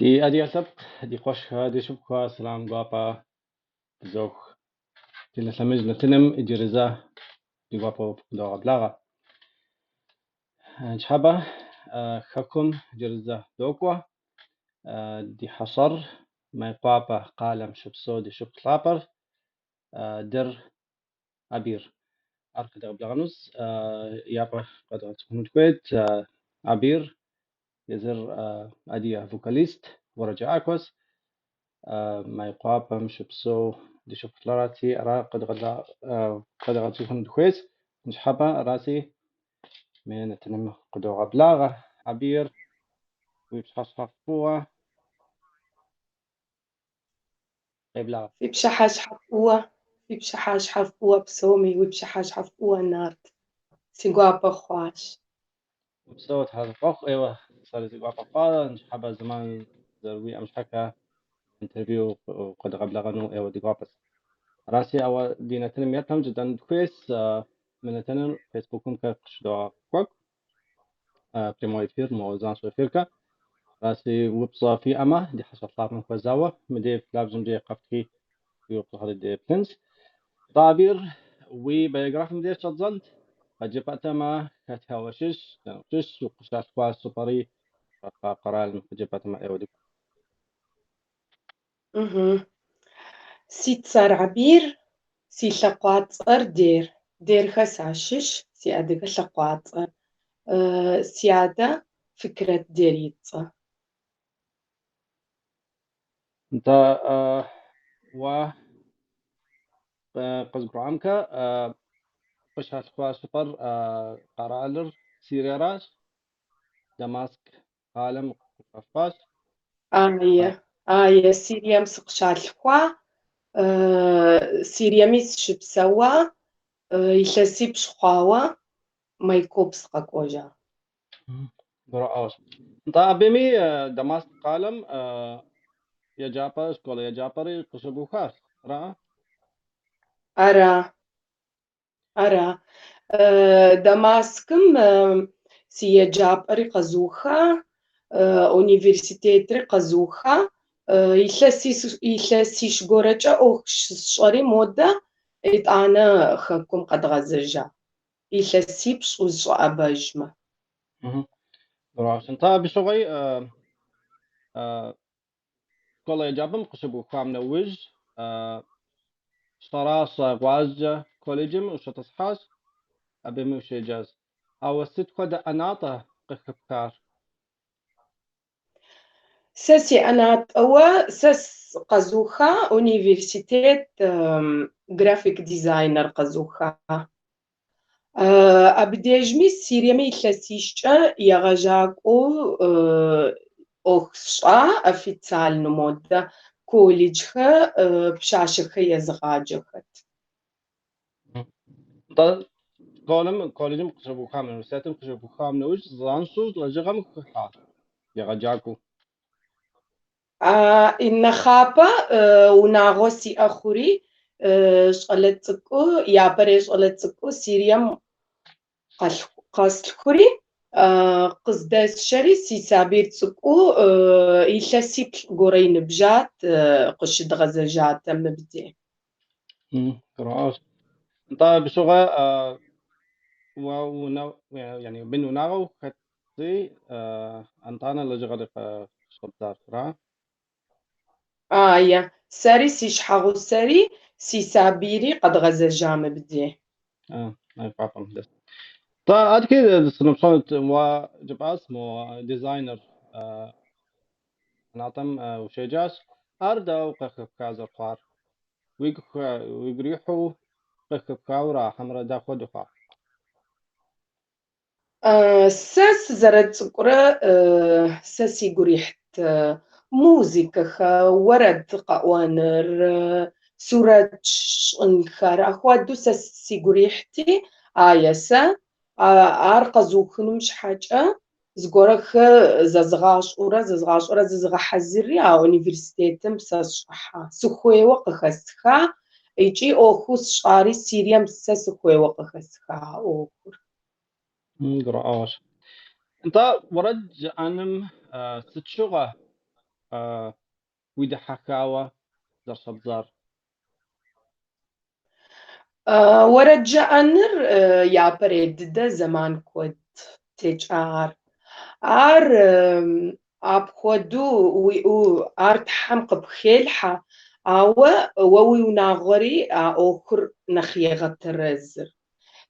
Ди адыгэ лъэпкъ, ди къуэшхэ, ди шыпхъухэ, сэлам гуапэ фызох. Телелъэмыж нэтыным иджыри зэ ди гуапэу фыкъыдогъэблагъэ. Ныщхьэбэ хэкум иджыри зэ докӏуэ. Ди хьэщӏэр Майкъуапэ къалэм щыпсэу ди шыпхъу лъапӏэр Дер Абир. Ар къыдэгъэблэгъэнущ. Япэ къэдгъэцӏыхуну дыхуейт. Абир езыр адыгэ вокалист, уэрэджыӏакӏуэщ. Майкъуапэм щыпсэу ди шыпхъу лӏарати, ара къэдгъэцӏыхуну дыхуейщ. Ныщхьэбэ араси мы нэтыным къыдогъэблагъэ. Абир, уи пщыхьэщхьэ фӏыуэ. Къеблагъэ. Фи пщыхьэщхьэ фӏыуэ, фи пщыхьэщхьэ фӏыуэ псоми, уи пщыхьэщхьэ фӏыуэ, Нарт. Си гуапэ хъуащ. Упсэу, Тхьэ зэхуэхъу, ӏейуэ сэри си гуапэ хъуа, ныщхьэбэ зэман зэрыуиӏэм щхьэкӏэ интервью къыдгъэблэгъэну ӏейуэ ди гуапэщ. Араси, ауэ ди нэтыным япэм жытӏэну дыхуейщ, мы нэтыныр Фейсбукымкӏэ къыщыдогъэкӏуэкӏ, прямой эфир, мо занщӏэ эфиркӏэ. Араси, упщӏэ фиӏэмэ, ди хьэщӏэ лъапӏэм хуэзауэ, мыдей лъабжьэм деж къэфтхи, уи упщӏэхэри деплъынщ. Нтӏэ, Абир, уи биографием деж щӏэддзэнт, къыджепӏэтэмэ, хэтхэ уащыщ, дэнэ ущыщ, укъыщалъхуа щӏыпӏэри, къыщалъхуа къэралым къыджепӏэтэмэ ӏейуэ ди Си цӏэр Абир, си лъакъуацӏэр Дер. Дерхэ сащыщ, си адыгэ лъакъуацӏэр. Си адэ Фикрэт Дер и цӏэ. Нтӏэ, уэ къызгурыӏуамкэ, къыщалъхуа щӏыпӏэр къэралыр Сириеращ, Дамаск къалэм къыщалъхуащ. Ае, ае, Сирием сыкъыщалъхуа, Сириеми сыщыпсэуа, илъэсипщӏ хъуауэ Майкоп сыкъэкӏуэжа. Гурыӏуэгъуэщ. Нтӏэ, абыми Дамаск къалэм еджапӏэ, школ еджапӏэри къыщыбухащ, ара? Ара, ара. Дамаскым си еджапӏэри къэзуха, университетри къэзуха. Илъэсищ гуэрэкӏэ ӏуэху щысщӏэри модэ, итӏанэ хэкум къэдгъэзэжа. Илъэсипщӏ узыщӏэӏэбэжмэ. Гурыӏуэгъуэщ. Нтӏэ, абы щыгъуи школ еджапӏэм къыщыбухам нэужь, щӏэращӏэ гъуазджэ колледжым ущӏэтӏысхьащ, абыми ущеджащ. Ауэ сыт хуэдэ ӏэнатӏэ къыхэпхар? Сэ си ӏэнатӏэуэ сэ къэзуха университет график дизайнер къэзуха. Абдежми Сириеми илъэсищкӏэ егъэжакӏуэу ӏуэху сщӏа официально модэ колледжхэ пщащэхэ езыгъаджэхэт. Нтӏэ, школым, колледжым къыщыбухам, университетым къыщыбухам нэужь, занщӏэу лэжьыгъэм хыхьа егъэджакӏуэу? Нэхъапэ унагъуэ сиӏэ хъури, щӏалэ цӏыкӏу, япэрей щӏалэ цӏыкӏу Сирием къэслъхури, къыздэсшэри си сабийр цӏыкӏуу илъэсиплӏ гуэрэ и ныбжьат къыщыдгъэзэжатэ мыбдей. Гурыӏуэгъуэщ. Нтӏэ, абы щыгъуэ уэ унэ, яни бын унагъуэу хэтти, итӏанэ лэжьыгъэри къыщӏэбдзар, ара? Ае, сэри си щхьэгъусэри си сабийри къэдгъэзэжа мыбдей. Майкъуапэм дэс. Нтӏэ, адэкӏи сыноупщӏэнут, уэ жыпӏащ мо дизайнер ӏэнатӏэм ущеджащ. Ар дауэ къыхэпха зэрыхъуар? Уигу ирихьу къыхэпхауэра хьэмэрэ дапхуэдэу хъуа? Сэ сызэрыцӏыкӏурэ сэ сигу ирихьт музыкэхэ, уэрэд къэӏуэныр, сурэт щӏынхэр. Ахуэдэу сэ сигу ирихьти, ае, сэ ар къэзухынум щхьэкӏэ зыгуэрэхэ зэзгъащӏэурэ, зэзгъащӏэурэ зызгъэхьэзырри а университетым сэ сщӏыхьа. Сыхуейуэ къыхэсха икӏи ӏуэхуу сщӏари Сирием сэ сыхуейуэ къыхэсха а ӏуэхур. Гурыӏуэгъуэщ. Нтӏэ, уэрэд жыӏэным сыт щыгъуэ уи дыхьэхауэ зэрыщӏэбдзар? Уэрэд жыӏэныр япэрей дыдэ зэман куэд текӏа ар. Ар апхуэдэу уиӏэу, ар Тхьэм къыпхелъхьэ, ауэ уэ уи унагъуэри а ӏуэхур нэхъ егъэтэрэзыр.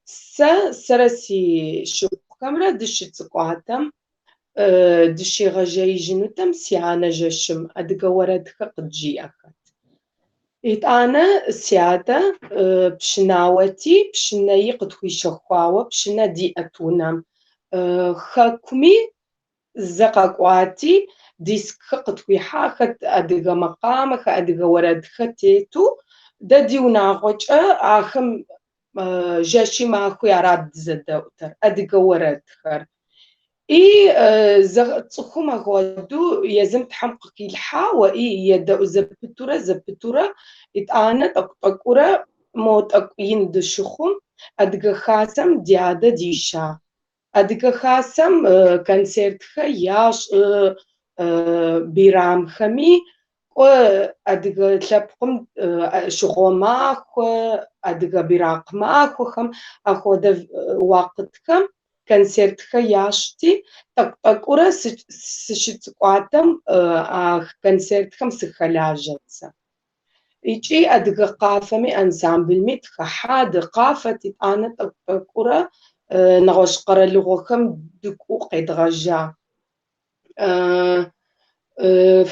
Сэ сэрэ си шыпхъухэмрэ дыщыцӏыкӏуатэм, дыщигъэжеижынутэм си анэ жэщым адыгэ уэрэдхэр къыджиӏэхэт. Итӏанэ си адэ пшынауэти, пшынэи къытхуищэхуауэ пшынэ диӏэт унэм. Хэкуми зэ къэкӏуати, дискхэр къытхуихьахэт, адыгэ макъамэхэр, адыгэ уэрэдхэр тету. Дэ ди унагъуэкӏэ ахэм жэщи махуи арат дызэдэӏутэр, адыгэ уэрэдхэр. И цӏыхум апхуэдэу езым Тхьэм къыхилъхьауэ, и едэӏу зэпытурэ, зэпытурэ, итӏанэ тӏэкӏу-тӏэкӏуурэ мо тӏэкӏу ин дыщыхъум, Адыгэ Хасэм ди адэ дища. Адыгэ Хасэм концертхэр ящӏ бирамхэми, кӏуэ адыгэ лъэпкъым щыгъуэ махуэ, адыгэ биракъ махуэхэм, апхуэдэ уакъытхэм концертхэр ящӏти, тӏэкӏу-тӏэкӏуурэ сыщыцӏыкӏуатэм а концертхэм сыхэлажьэт сэ. Икӏи адыгэ къафэми ансамблми дыхыхьа, дыкъафэт, итӏанэ тӏэкӏу-тӏэкӏуурэ нэгъуэщӏ къэралыгъуэхэм дыкӏуэу къедгъэжьа.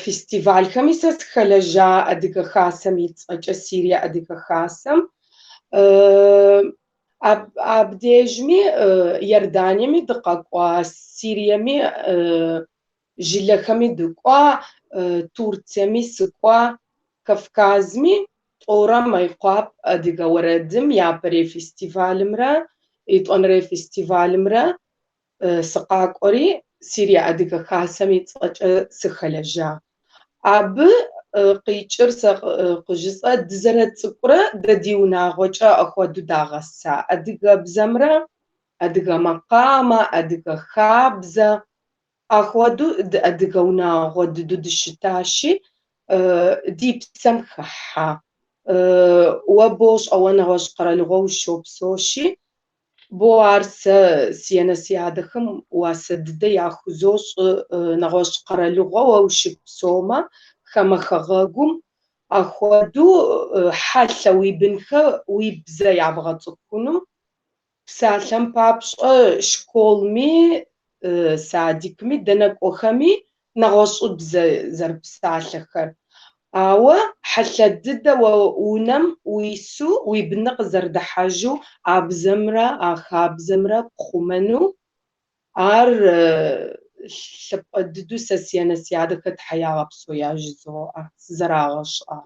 Фестивалхэми сэ сыхэлэжьа Адыгэ Хасэм и цӏэкӏэ, Сирие Адыгэ Хасэм. Абдежми Иорданиеми дыкъэкӏуа, Сириеми жылэхэми дыкӏуа, Турциеми сыкӏуа, Кавказми тӏорэ Майкъуап адыгэ уэрэдым япэрей фестивалымрэ етӏуанэрей фестивалымрэ сыкъакӏуэри Сирие Адыгэ Хасэм и цӏэкӏэ сыхэлэжьа. Абы къикӏыр сэ къыжысӏэ дызэрыцӏыкӏурэ дэ ди унагъуэкӏэ апхуэдэу дагъэса адыгэбзэмрэ адыгэ макъамэ, адыгэ хабзэ. Апхуэдэу адыгэ унагъуэ дыдэу дыщытащи, ди псэм хыхьа. Уэ бощӏэ, уэ нэгъуэщӏ къэралыгъуэ ущопсэущи, бо ар сэ си анэ си адэхэм уасэ дыдэ яхузощӏ нэгъуэщӏ къэралыгъуэ уэ ущыпсэумэ, хамэ хэгъэгум апхуэдэу хьэлъэ уи бынхэр уи бзэ ябгъэцӏыхуну. Псалъэм папщӏэ, школми, садикми, дэнэ кӏуэхэми нэгъуэщӏыбзэ зэрыпсалъэхэр. Ауэ хьэлъэ дыдэ уэ унэм уису, уи быныр къызэрыдыхьэжу а бзэмрэ а хабзэмрэ пхъумэну, ар лъапӏэ дыдэу сэ си анэ си адэхэр Тхьэ ягъэпсэу яжызоӏэ, сызэрагъэщӏар.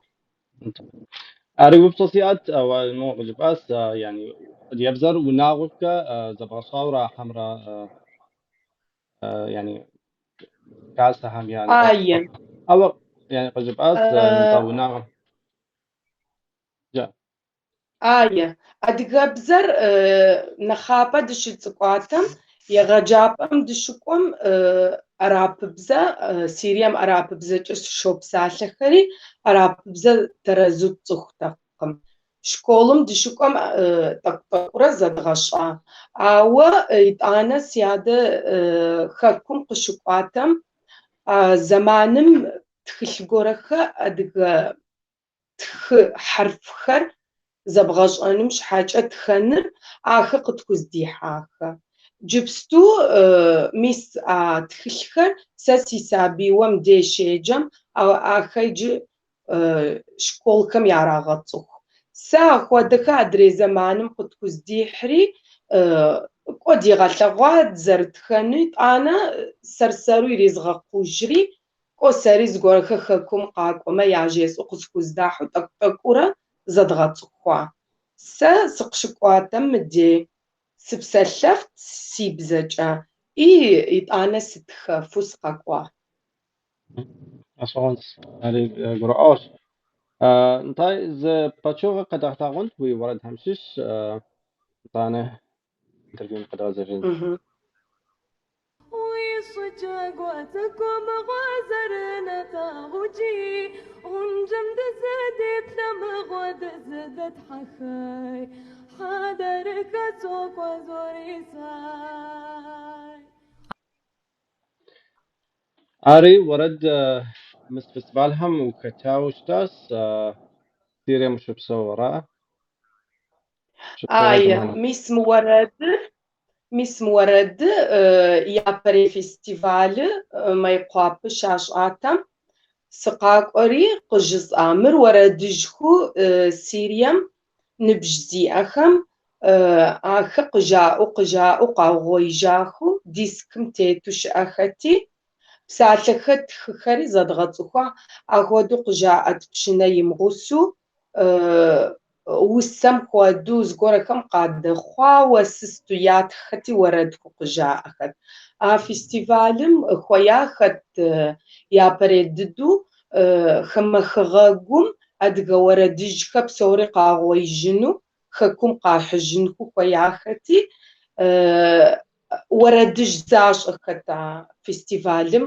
Ари упщӏэ сиӏэт, ауэ мо къыжыпӏащ, yani адыгэбзэр унагъуэкӏэ зэбгъэщӏауэра хьэмэрэ yani хасэхэм я Ае. Ауэ yani къыжыпӏащ, нтӏэ унагъуэм. Жа. Ае. Адыгэбзэр нэхъапэ дыщыцӏыкӏуатэм, егъэджапӏэм дыщыкӏуэм арапыбзэ, Сирием арапыбзэкӏэ щопсалъэхэри, арапыбзэ тэрэзу тцӏыхутэкъым. Школым дыщыкӏуэм тӏэкӏу-тӏэкӏурэ зэдгъэщӏа. Ауэ итӏанэ си адэ хэкум къыщыкӏуатэм, а зэманым тхылъ гуэрэхэр адыгэ тхы хьэрфхэр зэбгъэщӏэным щхьэкӏэ тхэныр ахэр къытхуздихьахэ. Джыпсту мис а тхылъхэр сэ си сабийуэм деж щеджэм, ахэр иджы школхэм ярагъэцӏыху. Сэ апхуэдэхэр адрей зэманым къытхуздихьри, кӏуэ дигъэлъэгъуа зэрытхэну, итӏанэ сэр-сэру ирезгъэкъужри, кӏуэ сэри зыгуэрхэр хэкум къакӏуэмэ яжесӏэу къысхуздахьу тӏэкӏу-тӏэкӏуурэ зэдгъэцӏыхуа. Сэ сыкъыщыкӏуатэм мыдей сыпсэлъэфт си бзэкӏэ, и итӏанэ сытхэфу сыкъэкӏуа. Гъэщӏэгъуэнщ, ари гурыӏуэгъуэщ. Нтӏэ, зы пычыгъуэ къэдгъэлъэгъуэнт уи уэрэдхэм щыщ, итӏанэ интервьюм къэдгъэзэжынщ. Мгм. Уи Ари уэрэд мис фестивалхэм ухэтауэ щытащ, Сирием ущыпсэу, ара? Щыпсэуа Ай, зэманым. мис мы уэрэдыр, мис мы уэрэды япэрей фестивалы Майкъуапэ щащӏатэм сыкъакӏуэри къыжысӏа. Мыр уэрэдыжьху Сирием ныбжь зиӏэхэм ахэр къыжаӏэу, къыжаӏэу къаугъуеижаху дискым тету щыӏэхэти, псалъэхэр тхыхэри зэдгъэцӏыхуа, ахуэдэу къыжаӏэт пшынэ имыгъусэу, усэм хуэдэу зыгуэрхэм къадэхъуауэ сысту ятххэти уэрэдху къыжаӏэхэт. А фестивалым хуеяхэт япэрей дыдэу хамэ хэгъэгум адыгэ уэрэдыжьхэр псори къагъуеижыну, хэкум къахьыжынху хуеяхэти, уэрэдыжь защӏэхэт а фестивалым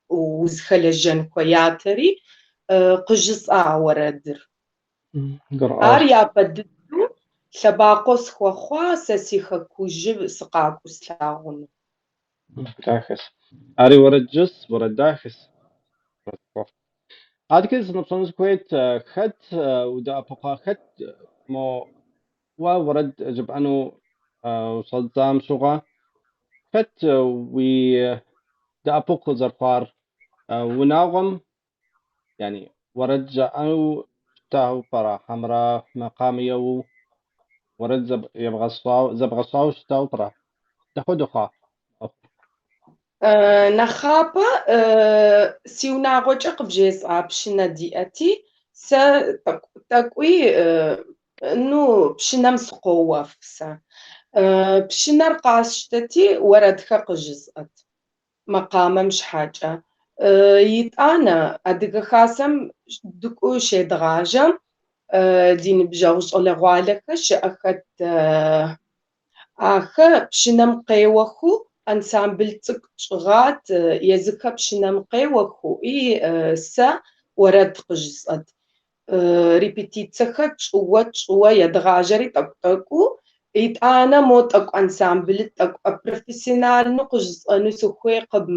узыхэлэжьэн хуеятэри, къыжысӏа а уэрэдыр. Ар япэ дыдэу лъэбакъуэ схуэхъуа сэ си хэкужьыр сыкъакӏуэу слъагъуну. Дахэщ. Ари уэрэд жьыс, уэрэд дахэщ. Адэкӏэ сынопщӏэну сыхуейт, хэт удэӏэпыкъуа, хэт мо уэ уэрэд жыпӏэну ущӏэддзам щыгъуэ, хэт уи дэӏэпыкъу зэрыхъуар? Унагъуэм, яни уэрэд жаӏэу щытауэ пӏэрэ, хьэмэрэ макъамэ еуэу уэрэд зэбгъэщӏауэ щытауэ пӏэрэ? Дапхуэдэу хъуа? Нэхъапэ си унагъуэкӏэ къыбжесӏа пшынэ диӏэти, сэ тӏэкӏуи, ну, пшынэм сыкъоуэф сэ. Пшынэр къасщтэти, уэрэдхэр къыжысӏэт макъамэм щхьэкӏэ. Итӏанэ Адыгэ Хасэм дыкӏуэу щедгъажьэм, ди ныбжьэгъу щӏалэгъуалэхэр щыӏэхэт, ахэр пшынэм къеуэху, ансамбль цӏыкӏу тщӏыгъат, езыхэр пшынэм къеуэху, и сэ уэрэд къыжысӏэт. Репетицэхэр тщӏыуэ, тщӏыуэ едгъажьэри тӏэкӏу-тӏэкӏуу, итӏанэ мо тӏэкӏу ансамбль тӏэкӏу профессиональну къыжысӏэну сыхуейкъым.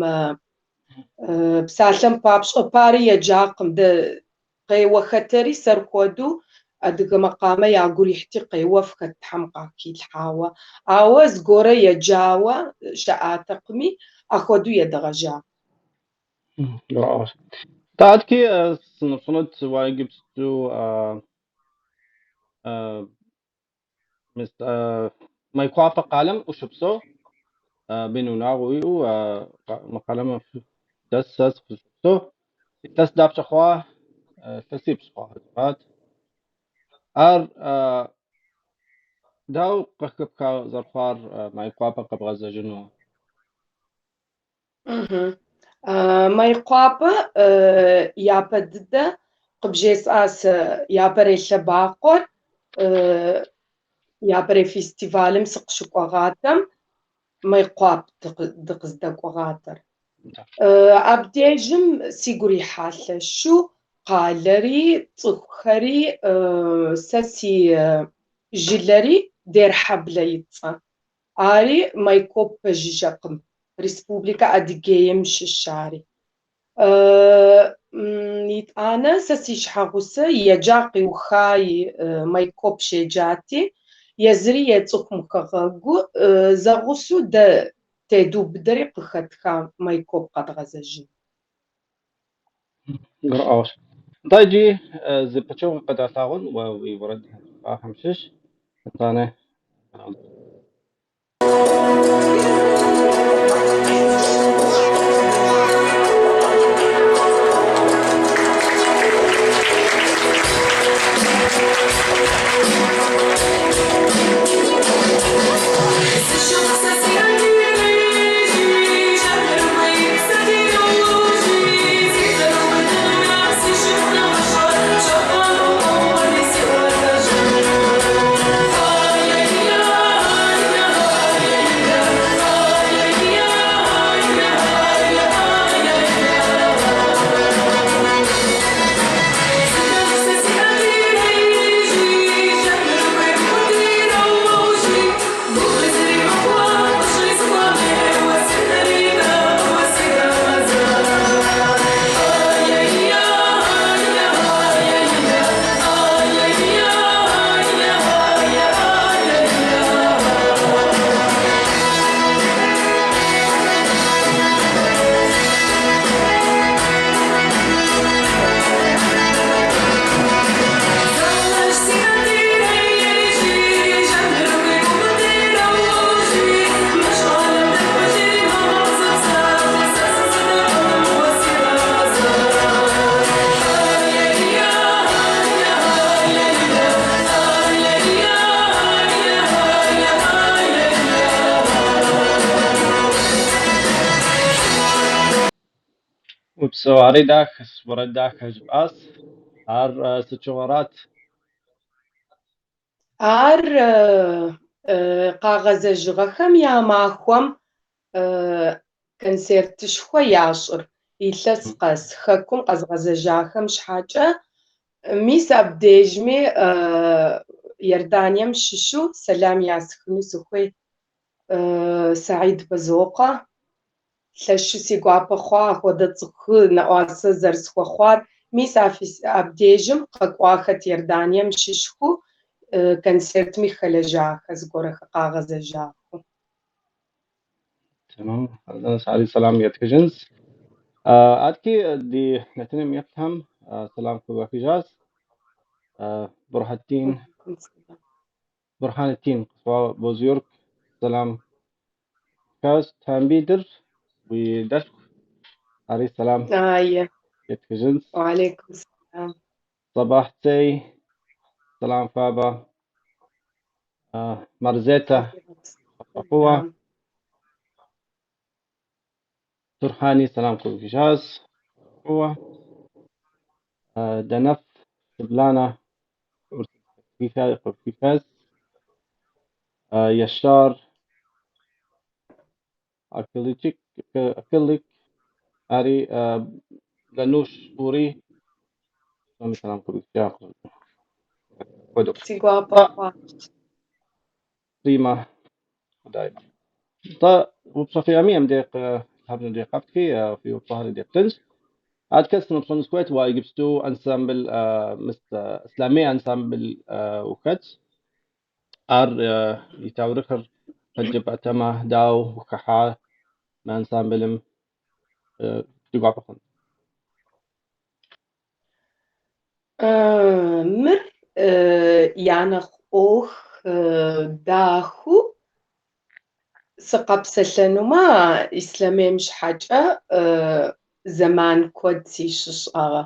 Псалъэм папщӏэ, пари еджакъым, дэ къеуэхэтэри сэр хуэдэу адыгэ макъамэ ягу ирихьти къеуэфхэт Тхьэм къахилъхьауэ. Ауэ зыгуэрэ еджауэ щыӏатэкъыми, ахуэдэу едгъэжьа. Адэкӏи сынопщӏынут уэ иджыпсту мис Майкъуапэ къалэм ущыпсэу, бынунагъуэ уиӏэу мы къалэм дэс сэ сыщыпсэу. Илъэс дапщэ хъуа? Илъэсипщӏ хъуа. Ар дауэ къыхэпха зэрыхъуар Майкъуапэ къэбгъэзэжыну? Майкъуапэ япэ дыдэ къыбжесӏа сэ япэрей лъэбакъуэр, япэрей фестивалым сыкъыщыкӏуэгъатэм Майкъуап дыкъыздэкӏуэгъатэр. Абдежым сигу ирихьа лъэщу къалэри, цӏыхухэри, сэ си жылэри Дерхьэблэ и цӏэ. Ари Майкоп пэжыжьэкъым, Республикэ Адыгейм щыщ ари. Итӏанэ сэ си щхьэгъусэ еджа къиухаи Майкоп щеджати, езыри ецӏыху мы хэгъэгу, зэгъусэу дэ тедубыдэри къыхэтха Майкоп къэдгъэзэжын. Гурыӏуэгъуэщ. Нтӏэ иджы зы пычыгъуэ къэдгъэлъагъуэн уэ уи уэрэдхэм щыщ, итӏанэ. Упсэу, ари дахэщ, уэрэд дахэ жыпӏащ. Ар сыт щыгъуэрат? Ар къагъэзэжыгъэхэм я махуэм концертышхуэ ящӏыр илъэс къэс хэкум къэзыгъэзэжахэм щхьэкӏэ. Мис абдежми Иорданием щыщу сэлам ясхыну сыхуей Саид Бэзокъуэ. Лъэщу си гуапэ хъуа апхуэдэ цӏыху нэӏуасэ зэрысхуэхъуар. Мис абдежым къэкӏуахэт Иорданием щыщху концертми хэлэжьахэ, зыгуэрэхэр къагъэзэжаху. Тэмэм, ари сэлам етхыжынщ. Адэкӏи ди нэтыным еплъхэм сэлам къыуахыжащ. Бурхьэтдин, Бурхьэнэтдин Бозюрк сэлам хащ. Тамбидыр уи дэлъху, ари сэлам етхыжынщ. Уалейкум сэлам. Сэбахь Цей, сэлам хуабэ. Марзетэ фӏыуэ. Турхьэни сэлам къыуихыжащ. Фӏыуэ. Дэнэф Светланэ къыпхихащ. Яшар Акылык, ари Лануш Ури сэлам къыуихыжащ. Апхуэдэу. Си гуапэ хъуащ. Римэ Дайма. Нтӏэ, упщӏэ фиӏэми, мыбдеж лъабжьэм деж къэфтхи, фи упщӏэхэри дептынщ. Адэкӏэ сынопщӏэну сыхуейт, уэ иджыпсту ансамбль, мис Ислъэмей ансамбль ухэтщ. Ар и таурыхъыр къыджепӏэтэмэ, дауэ ухыхьа мы ансамблым, ди гуапэ хъунт. Мыр я нэхъ ӏуэху дахэу сыкъэпсэлъэнумэ, Ислъэмейм щхьэкӏэ зэман куэд си щыщӏэгъэ.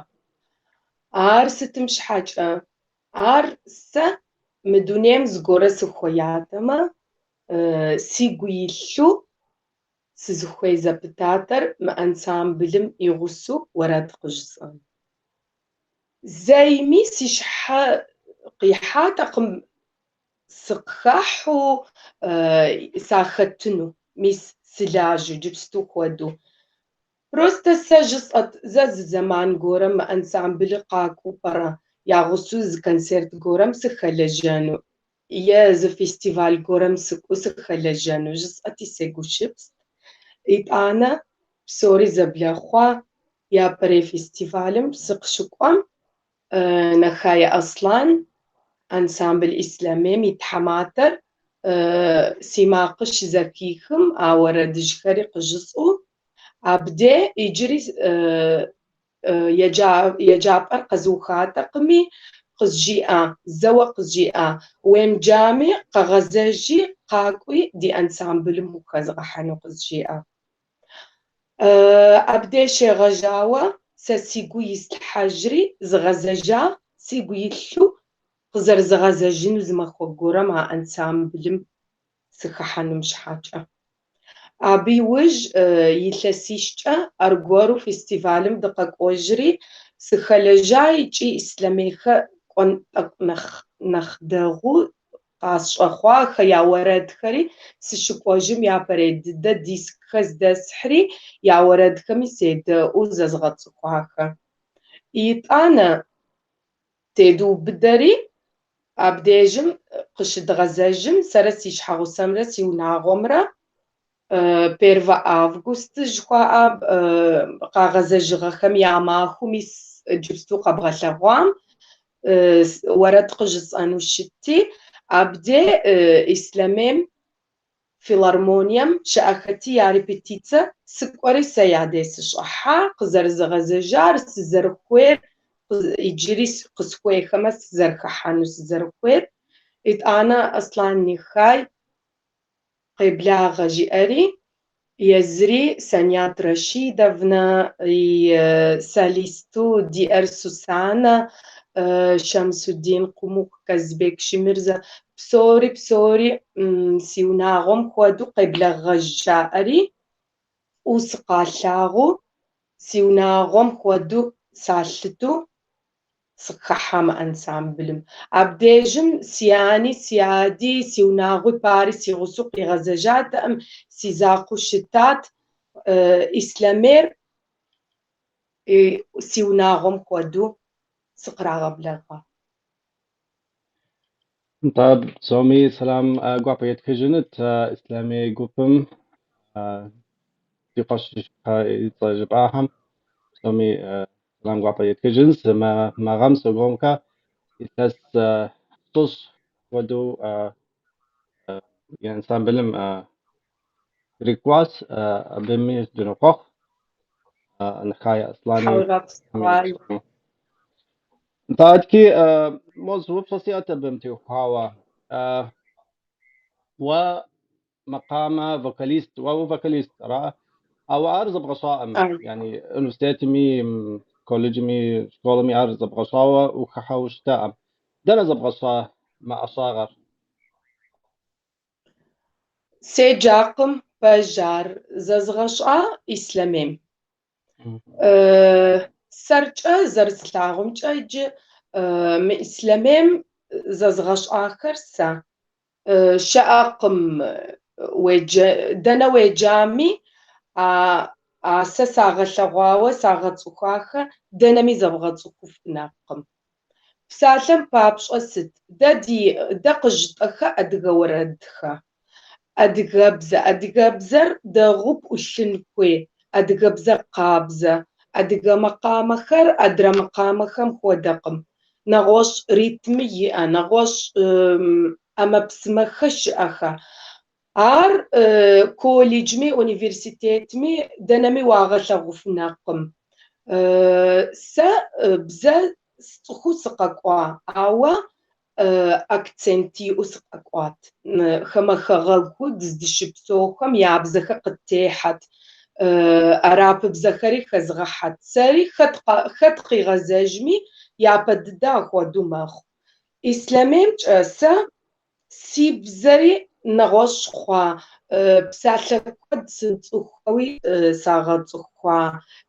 Ар сытым щхьэкӏэ? Ар сэ мы дунейм зыгуэрэ сыхуеятэмэ, сигу илъу сызыхуей зэпытатэр мы ансамблым и гъусэу уэрэд къыжысӏэн. Зэйми си щхьэ къихьатэкъым сыкъыхахьу сахэтыну, мис сылажьэу иджыпсту хуэдэу. Просто сэ жысӏэт, зэ зы зэман гуэрэм мы ансамблыр къакӏуэу пӏэрэ, я гъусэу зы концерт гуэрэм сыхэлэжьэну е зы фестиваль гуэрэм сыкӏуэу сыхэлэжьэну жысӏэти сегущыпст. Итӏанэ псори зэблэхъуа япэрей фестивалым сыкъыщыкӏуэм Нэхае Аслан ансамбль Ислъэмейм и тхьэматэр си макъыр щызэхихым а уэрэдыжьхэри къыжысӏэу, абде иджыри еджапӏэр къэзыухатэкъыми, къызжиӏа, зэуэ къызжиӏа, уемыджами къэгъэзэжи къакӏуи ди ансамблым ухэзгъэхьэну къызжиӏа. Абдей щегъэжьауэ сэ сигу ислъхьэжри згъэзэжа, сигу илъу къызэрызгъэзэжыну зы махуэ гуэрэм а ансамблым сыхыхьэнум щхьэкӏэ. Абы иужь илъэсищкӏэ аргуэру фестивалым дыкъэкӏуэжри сыхэлэжьа икӏи Ислъэмейхэ кӏуэн тӏэкӏу нэхъ дэгъуу къасщӏэхъуахэ я уэрэдхэри, сыщыкӏуэжым япэрей дыдэ дискхэр здэсхьри, я уэрэдхэми седэӏуу зэзгъэцӏыхуахэ. Итӏанэ тедубыдэри, абдежым къыщыдгъэзэжым, сэрэ си щхьэгъусэмрэ си унагъуэмрэ 1 август жыхуаӏэ къагъэзэжыгъэхэм я махуэу мис иджыпсту къэбгъэлъэгъуам уэрэд къыжысӏэну щытти, абде Ислъэмейм филармонием щыӏэхэти я репетицэ сыкӏуэри сэ я дей сыщӏыхьа, къызэрызгъэзэжар, сызэрыхуейр, иджыри къысхуейхэмэ сызэрыхыхьэну сызэрыхуейр. Итӏанэ Аслан Нихай къеблагъэ жиӏэри, езыри Санят Рашидовнэ и солисту диӏэр Сусанэ, Шамсудин Къумыкъу Казбек Шымырзэ, псори псори си унагъуэм хуэдэу къеблэгъэж жаӏэри, фӏыуэ сыкъалъагъуу Си унагъуэм хуэдэу салъыту сыкъыхыхьа мы ансамблым. Абдежым си ани, си ади, си унагъуи пари си гъусэу къигъэзэжатэкъым, си закъуэу щытат. Ислъэмейр си унагъуэм хуэдэу сыкърагъэблэгъа. Нтӏэ, псоми сэлам гуапэ етхыжынут Ислъэмей гупым, ди къуэш и цӏэ жыпӏахэм псоми сэлам гуапэ етхыжынщ. Мы гъэм Согугъэмкэ илъэс 30 хуэдэу ансамблым ирикӏуащ, абыми дынохъуэхъу. Нэхае Аслани. Тхьэуегъэпсэу. Нтӏэ, адэкӏи мо зы упщӏэ сиӏэт абым теухуауэ. Уэ макъамэ вокалист, уэ вокалист, ара? Ауэ ар зэбгъэщӏаӏым, яни университетми, колледжми, школми ар зэбгъэщӏауэ ухыхьэу щытаӏым. Дэнэ зэбгъэщӏа мы ӏэщӏагъэр? Седжакъым, пэж ар зэзгъэщӏа Ислъэмейм. Сэркӏэ зэрыслъагъумкӏэ иджы мы Ислъэмейм зэзгъэщӏахэр сэ щыӏэкъым. Дэнэ уеджами, а сэ сагъэлъэгъуауэ сагъэцӏыхуахэр дэнэми зэбгъэцӏыхуфынэкъым. Псалъэм папщӏэ сыт? Дэ къыжытӏэхэ адыгэ уэрэдхэ. Адыгэбзэ. Адыгэбзэр дэгъуэу пӏулъын хуей. Адыгэбзэр къабзэ. Адыгэ макъамэхэр адрэ макъамэхэм хуэдэкъым. Нэгъуэщӏ ритмы иӏэ, нэгъуэщӏ ӏэмэпсымэхэ щыӏэхэ. Ар колледжми, университетми дэнэми уагъэлъэгъуфынэкъым. Сэ бзэ сцӏыхуу сыкъэкӏуа, ауэ акцент иӏэу сыкъэкӏуат. Хамэ хэгъэгу дыздыщыпсэухэм я бзэхэр къыттехьэт, арапыбзэхэри хэзгъэхьэт. Сэри хэт къигъэзэжми, япэ дыдэ апхуэдэу мэхъу. Ислъэмеймкӏэ сэ си бзэри нэгъуэщӏ хъуа, псалъэ куэд сымыцӏыхухэуи сагъэцӏыхуа,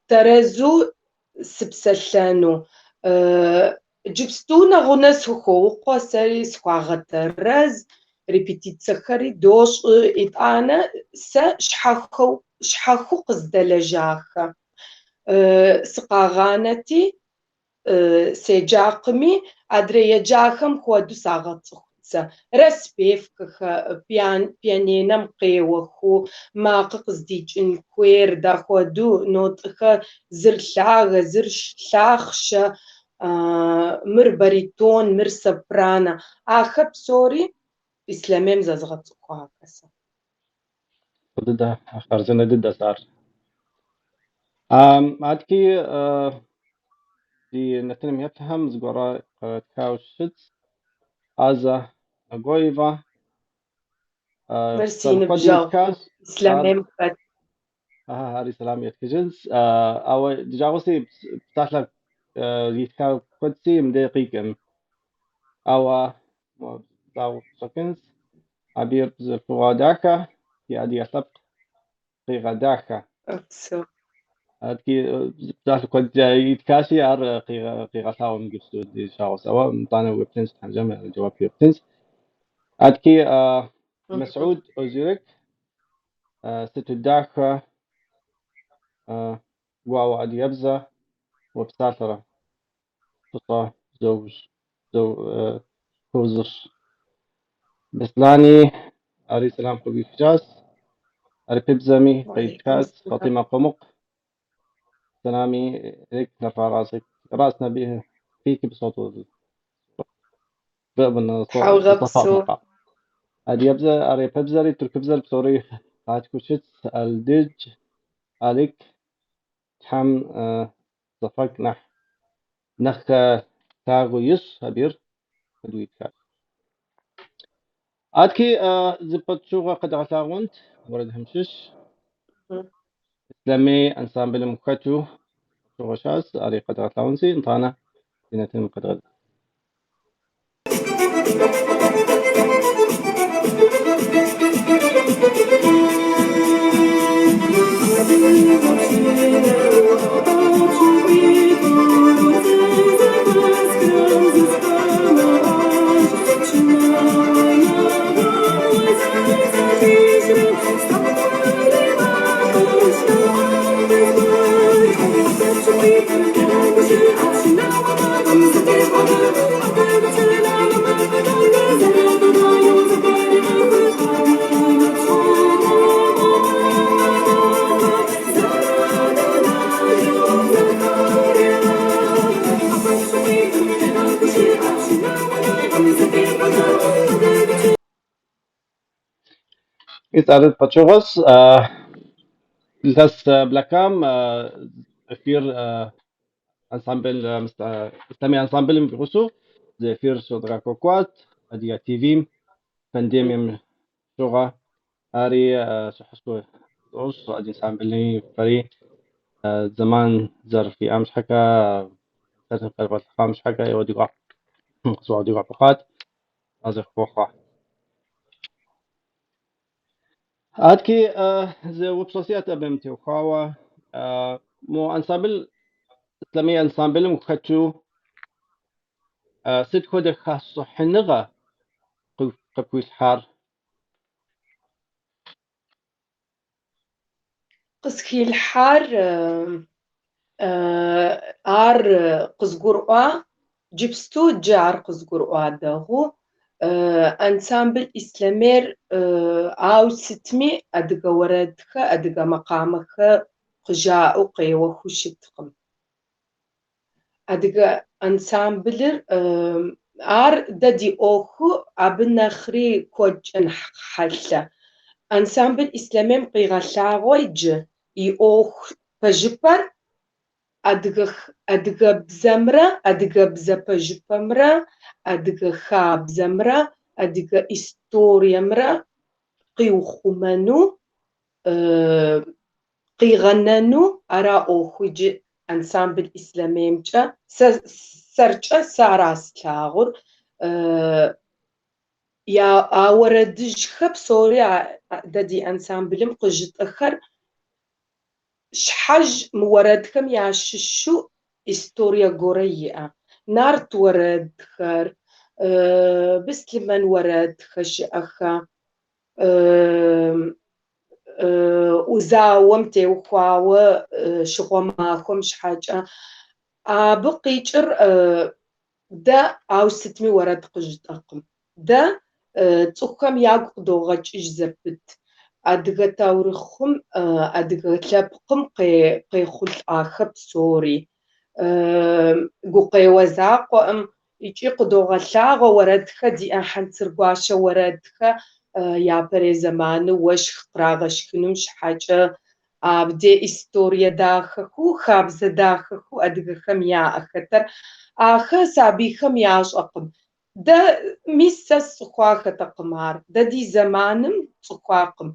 тэрэзу сыпсэлъэну. Иджыпсту нэгъунэ сыхоукъуэ, сэри схуагъэтэрэз, репетицэхэри дощӏ. Итӏанэ сэ щхьэхуэу къыздэлэжьахэ. Сыкъагъанэти, седжакъыми, адрей еджахэм хуэдэу сагъэцӏыхут сэ. Распевкэхэ, пианинэм къеуэху, макъы къыздикӏын хуейр, дахуэдэу нотӏыхэ зыр лъагэ, зыр лъахъшэ, мыр баритон, мыр сопрано. Ахэр псори Ислъэмейм зэзгъэцӏыхуахэ сэ. Фӏы дыдэ, хъарзынэ дыдэщ ар. Адэкӏи ди нэтыным еплъхэм зыгуэрэ къытхауэ щытщ. Азэ Агоева. Мыр си Псалъэ куэд ныбжьэгъу итхащ. Ар Ислъэмейм хэт. ари сэлам етхыжынщ. Ауэ ди жагъуэси псалъэ итха куэдси мыбдеж къикӏым. Ауэ дауэ къыщӏэкӏынщ. Абир бзылъхугъэ дахэ, ди адыгэ лъэпкъ къигъэдахэ. Упсэу. Адэкӏи псалъэ куэд итхащи, ар къигъэлъагъуэм иджыпсту ди жагъуэс. Ауэ мытӏанэ уеплъынщ, тхьэмжэм жэуап ептынщ. Адэкӏи Мэсуд Озюрек, сыту дахэ, гуауэ адыгэбзэ уэпсалъэрэ фӏыщӏэ хуозыщӏ. Беслани ари сэлам къыуихыжащ, арапыбзэми Уалейкум къитхащ, сэлам. Фатимэ Къумыкъу سلامي إليك نرفع راسك رأسنا به فيك بصوت بصفاء Тхьэуегъэпсэу. المقام. أديبزة أريببزري تركبزر بصوري قاتكوشت الدج عليك تحم صفاك نح نخ تاغو يس هبير كدويتكا. أدكي زبط شوغة قد غثاغونت ورد همشش لمي أنسامبل مكتو شوغة شاس أري قد غثاغونسي انطانا دينتين قد غد. Мис ар пэчыгъуэщ. Илъэс блэкӏам эфир ансамбль Ислъэмей ансамблым и гъусэу зы эфир щедгъэкӏуэкӏуат Адыгэ ТВ-м пандемием щыгъуэ. Ари щӏыхьышхуэ дощӏ ансамблми фэри зэман зэрыфиӏам щхьэкӏэ, концертым къевгъэблэгъам щхьэкӏэ ӏейуэ ди гуапэ хъуат, къазэрыхуэхъуа. Адэкӏи зы упщӏэ сиӏэт абым теухуауэ. Мо ансамбль, Ислъэмей ансамблым хэту сыт хуэдэ хэщӏыхьыныгъэ къыпхуилъхьар? Къысхилъхьар ар къызгурыӏуа, джыпсту джы ар къызгурыӏуа дэгъуу. Ансамбль Ислъэмейр ауэ сытми адыгэ уэрэдхэ, адыгэ макъамэхэ къыжаӏэу къеуэху щыткъым. Адыгэ ансамблыр ар дэ ди ӏуэху абы нэхъри куэдкӏэ нэхъ хьэлъэ. Ансамбль Ислъэмейм къигъэлъагъуэ иджы и ӏуэху пэжыпэр адыгэбзэмрэ, адыгэбзэ пэжыпэмрэ, адыгэ хабзэмрэ, адыгэ историемрэ къиухъумэну, къигъэнэну ара ӏуэху иджы ансамбль Ислъэмеймкӏэ. Сэ сэркӏэ сэ ара слъагъур. А уэрэдыжьхэ псори дэ ди ансамблым къыжытӏэхэр щхьэж мы уэрэдхэм ящыщу историе гуэрэ иӏэ. Нарт уэрэдхэр, быслъымэн уэрэдхэр щыӏэхэ, зауэм теухуауэ щыгъуэ махуэм щхьэкӏэ. Абы къикӏыр дэ ауэ сытми уэрэд къыжытӏэкъым. Дэ цӏыхухэм ягу къыдогъэкӏыж зэпыт. Адыгэ таурыхъым, адыгэ лъэпкъым къехъулӏахэ псори. Гукъеуэ закъуэӏым икӏи къыдогъэлъагъуэ уэрэдхэ диӏэ хьэнцыргуащэ уэрэдхэ япэрей зэману уэшх кърагъэшхынум щхьэкӏэ абдей историе дахэху, хабзэ дахэху адыгэхэм яӏэхэтэр. Ахэр сабийхэм ящӏэкъым. Дэ мис сэ сцӏыхуахэтэкъым ар. Дэ ди зэманым тцӏыхуакъым.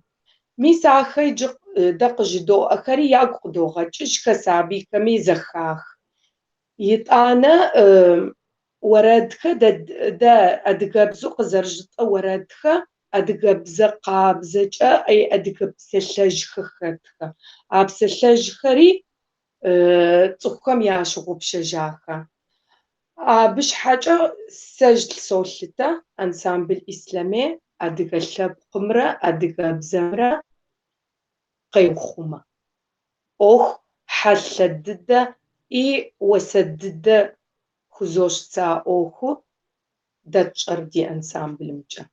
Мис ахэр иджы дэ къыжыдоӏэхэри ягу къыдогъэкӏыжхэ сабийхэми зэхах. Итӏанэ уэрэдхэ дэ адыгэбзэу къызэрыжытӏэ уэрэдхэ адыгэбзэ къабзэкӏэ адыгэ псалъэжьхэ хэтхэ. А псалъэжьхэри цӏыхухэм ящыгъупщэжахэ. Абы щхьэкӏэ сэ солъытэ ансамбль Ислъэмей адыгэ лъэпкъымрэ адыгэбзэмрэ къеухъумэ. ӏуэху хьэлъэ дыдэ и уасэ дыдэ хузощӏ сэ а ӏуэху дэ тщӏэр ди ансамблымкӏэ.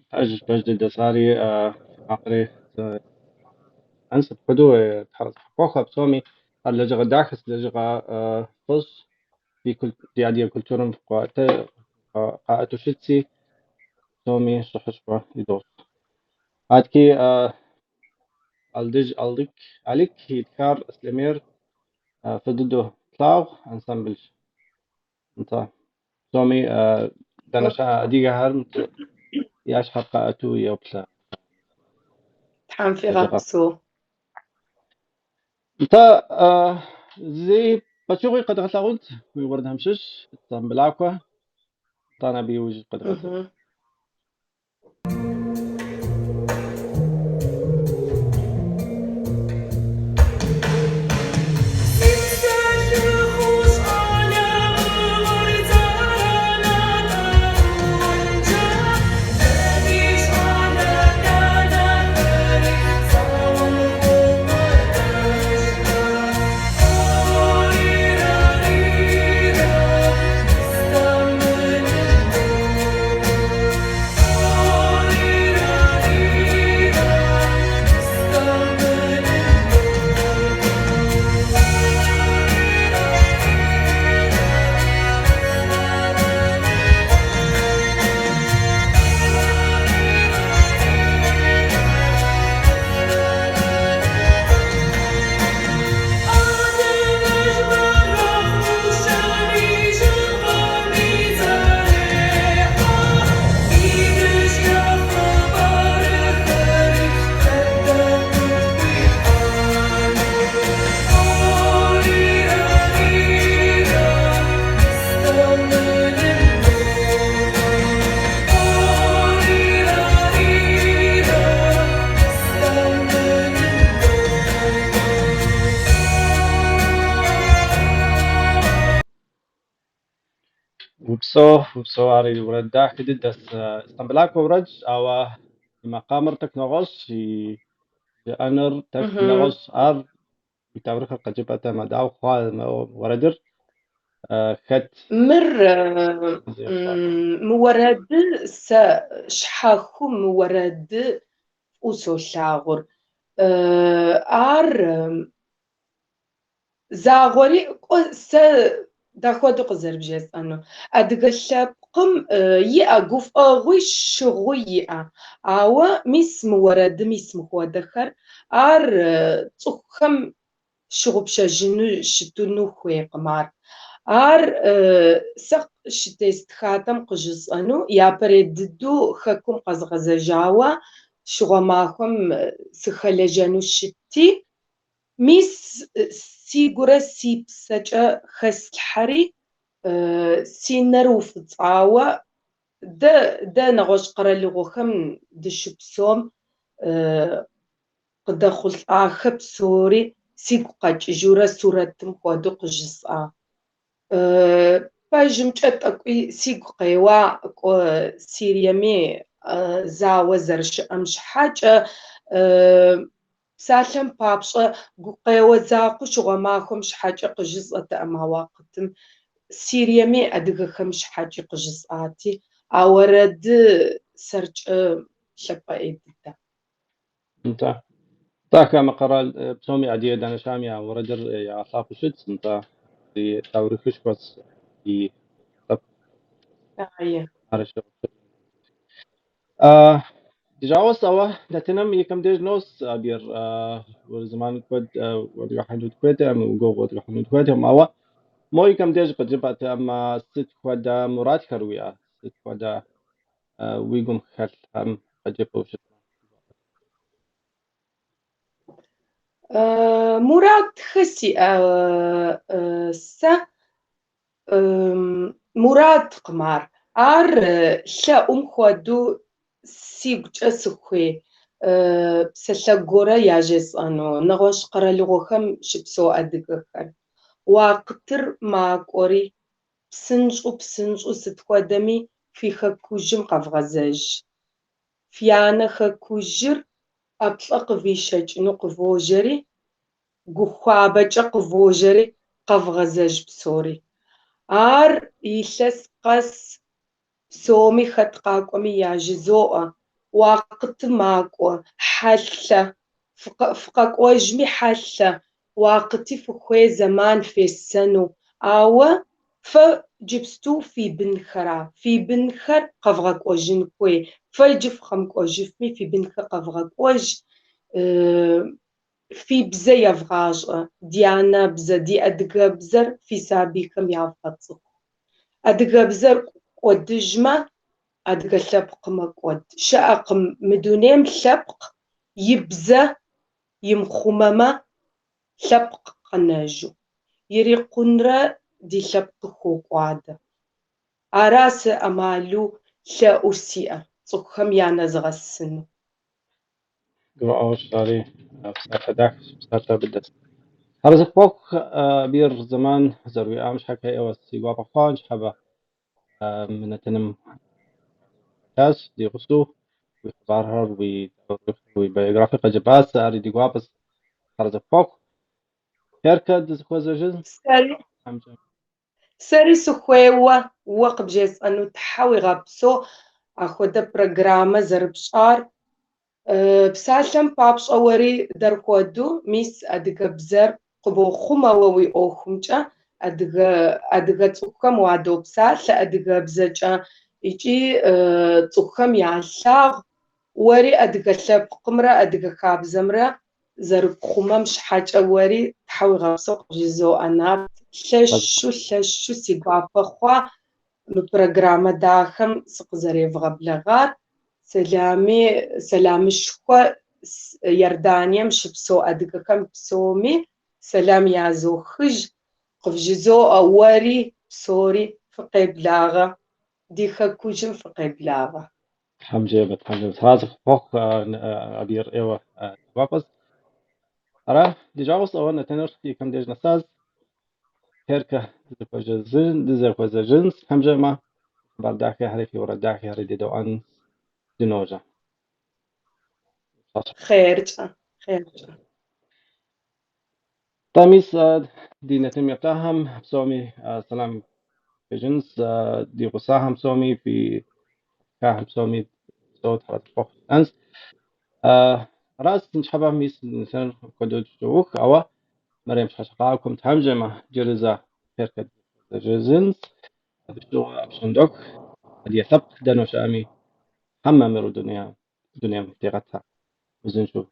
Пэж, пэж дыдэщ ари акъри апхуэдэу тхьэхуэхъу псоми ар лэжьыгъэ дахэщ, лэжьыгъэ фӏыщ ди адыгэ культурэм къаӏэту щытси, псоми щӏыхьышхуэ идощӏ. Адэкӏи Алдыжь Алик итхар Ислъэмейр фӏы дыдэу тлъагъу ансамблщ. Нтӏэ, псоми дэнэ щыӏэ адыгэхэр я щхьэр къаӏэту йоплъэ. Тхьэм фигъэпсэу. Нтӏэ, зы пычыгъуи къэдгъэлъагъунт уи уэрэдхэм щыщ, Истамбылакӏуэ, итӏанэ абы иужь къэдгъэзэж. Упсэу, упсэу, ар и уэрэд дахэ дыдэс. Истамбылакӏуэ уэрэдщ, ауэ и макъамэр тӏэкӏу нэгъуэщӏ, и жыӏэныр тӏэкӏу нэгъуэщӏ. Ар и таурыхъыр къыджепӏэтэмэ, дауэ хъуа мы уэрэдыр? Хэт? Мыр мы уэрэдыр сэ щхьэхуу мы уэрэдыр фӏыуэ солъагъур. Ар загъуэри кӏуэ сэ дахуэдэу къызэрыбжесӏэну. Адыгэ лъэпкъым иӏэ гуфӏэгъуи щыгъуи иӏэ. Ауэ мис мы уэрэдым мис мыхуэдэхэр, ар цӏыхухэм щыгъупщэжыну щытыну хуейкъым ар. Ар сэ щытестхатэм къыжысӏэну, япэрей дыдэу хэкум къэзгъэзэжауэ щыгъуэ махуэм сыхэлэжьэну щытти, мис сигурэ си псэкӏэ хэслъхьэри, си нэр уфӏыцӏауэ дэ нэгъуэщӏ къэралыгъуэхэм дыщыпсэум къыдэхъулӏахэ псори сигу къэкӏыжурэ сурэтым хуэдэу къыжысӏа. Пэжымкӏэ тӏэкӏуи сигу къеуа кӏуэ Сириеми зауэ зэрыщыӏэм щхьэкӏэ, псалъэм папщӏэ гукъеуэ закъуэу щыгъуэ махуэм щхьэкӏэ къыжысӏэтэкъым а уакъытым. Сириеми адыгэхэм щхьэкӏи къыжысӏати, а уэрэды сэркӏэ лъапӏэ ӏей дыдэ. Нтӏэ. Нтӏэ, хамэ къэрал псоми адыгэ дэнэ щыӏэми а уэрэдыр ягъэлъапӏэу щытщ, нтӏэ, ди таурыхъышхуэщ ди лъэпкъ. Ае. Ди жагъуэщ, ауэ нэтыным и кӏэм деж нос, Абир. Зэман куэд уэдгъэхьыну дыхуейтэкъым, гугъу уэдгъэхьыну дыхуейтэкъым, ауэ мо и кӏэм деж къыджепӏэтэмэ, сыт хуэдэ мурадхэр уиӏэ, сыт хуэдэ уи гум хэлъхэм къыджепӏэу щытмэ? Мурадхэ сиӏэ сэ мурадкъым ар. Ар лъэӏум хуэдэу сигукӏэ сыхуей псалъэ гуэрэ яжесӏэну нэгъуэщӏ къэралыгъуэхэм щыпсэу адыгэхэр. Уакъытыр макӏуэри, псынщӏэу-псынщӏэу сыт хуэдэми фи хэкужьым къэвгъэзэж. Фи анэ хэкужьыр ӏэплӏэ къывишэкӏыну къывожьэри, гу хуабэкӏэ къывожьэри къэвгъэзэж псори. Ар илъэс къэс псоми хэт къакӏуэми яжызоӏэ. Уакъыты макӏуэ, хьэлъэ, фыкъэкӏуэжми хьэлъэ, уакъыти фыхуей зэман фесэну. Ауэ фэ иджыпсту фи бынхэра, фи бынхэр къэвгъэкӏуэжын хуей. Фэ иджы фыкъэмыкӏуэжыфми, фи бынхэр къэвгъэкӏуэж, фи бзэ евгъащӏэ, ди анэбзэ, ди адыгэбзэр фи сабийхэм явгъэцӏыху. Адыгэбзэр кӏуэдыжмэ, адыгэ лъэпкъ мэкӏуэд. Щыӏэкъым мы дунейм лъэпкъ и бзэ имыхъумэмэ, лъэпкъ къэнэжу. Ирикъунрэ ди лъэпкъ хокӏуадэ. Ара сэ ӏэмалу лъэӏуу сиӏэр цӏыхухэм я нэзгъэсыну. Гурыӏуэгъуэщ ари, псалъэ дахэщ, псалъэ быдэщ. Арэзы къыпхуохъу, Абир, зэман зэрыуиӏам щхьэкӏэ ӏейуэ си гуапэ хъуа, ныщхьэбэ мы нэтыным хэтащ ди гъусэу, уи хъыбархэр, уи таурыхъ, уи биографие къыджепӏащ, ари ди гуапэщ. Арэзы къыпхуохъу. Хъеркэ дызэхуэзэжын? Тхьэмкӏэ. Сэри сыхуейуэ уэ къыбжесӏэну Тхьэ уигъэпсэу ахуэдэ программэ зэрыпщӏар. Псалъэм папщӏэ уэри дэр хуэдэу, мис адыгэбзэр къыбохъумэ уэ уи ӏуэхумкӏэ, адыгэ цӏыхухэм уадопсалъэ адыгэбзэкӏэ икӏи цӏыхухэм ялъагъу уэри адыгэ лъэпкъымрэ адыгэ хабзэмрэ зэрыпхъумэм щхьэкӏэ уэри Тхьэ уигъэпсэу къыбжызоӏэ, Нарт. Лъэщу, лъэщу си гуапэ хъуа мы программэ дахэм сыкъызэревгъэблэгъар. Сэлами, сэламышхуэ Иорданием щыпсэу адыгэхэм псоми сэлам язохыж, къывжызоӏэ уэри псори фыкъеблагъэ, ди хэкужьым фыкъеблагъэ. Тхьэм жиӏэмэ, Тхьэм жиӏэмэ. Арэзы къыпхуохъу, Абир, ӏейуэ ди гуапэщ. Ара, ди жагъуэщ, ауэ нэтыныр и кӏэм деж нэсащ. Хъеркэ дызэхуэзэжынщ, Тхьэм жиӏэмэ. Хъыбар дахэхэри, фи уэрэд дахэхэри дедэӏуэн дыножьэ. Хъеркӏэ, хъеркӏэ. Тӏэ, мис ди нэтыным еплъахэм псоми сэлам фехыжынс, ди гъусахэм псоми, фи хахэм псоми псэу тхьэрэтхъуэхъу жытӏэнс. Аращ ныщхьэбэ мис нэтыныр апхуэдэу щоух, ауэ мэрем щхьэщыкъакӏуэм Тхьэм жиӏэмэ, иджыри зэ хъеркӏэ дызэжьэжынс. Абы щыгъуэ апщӏондэху адыгэ лъэпкъ дэнэ щыӏэми, Тхьэм мамыру дунейм дигъэта, узыншэу.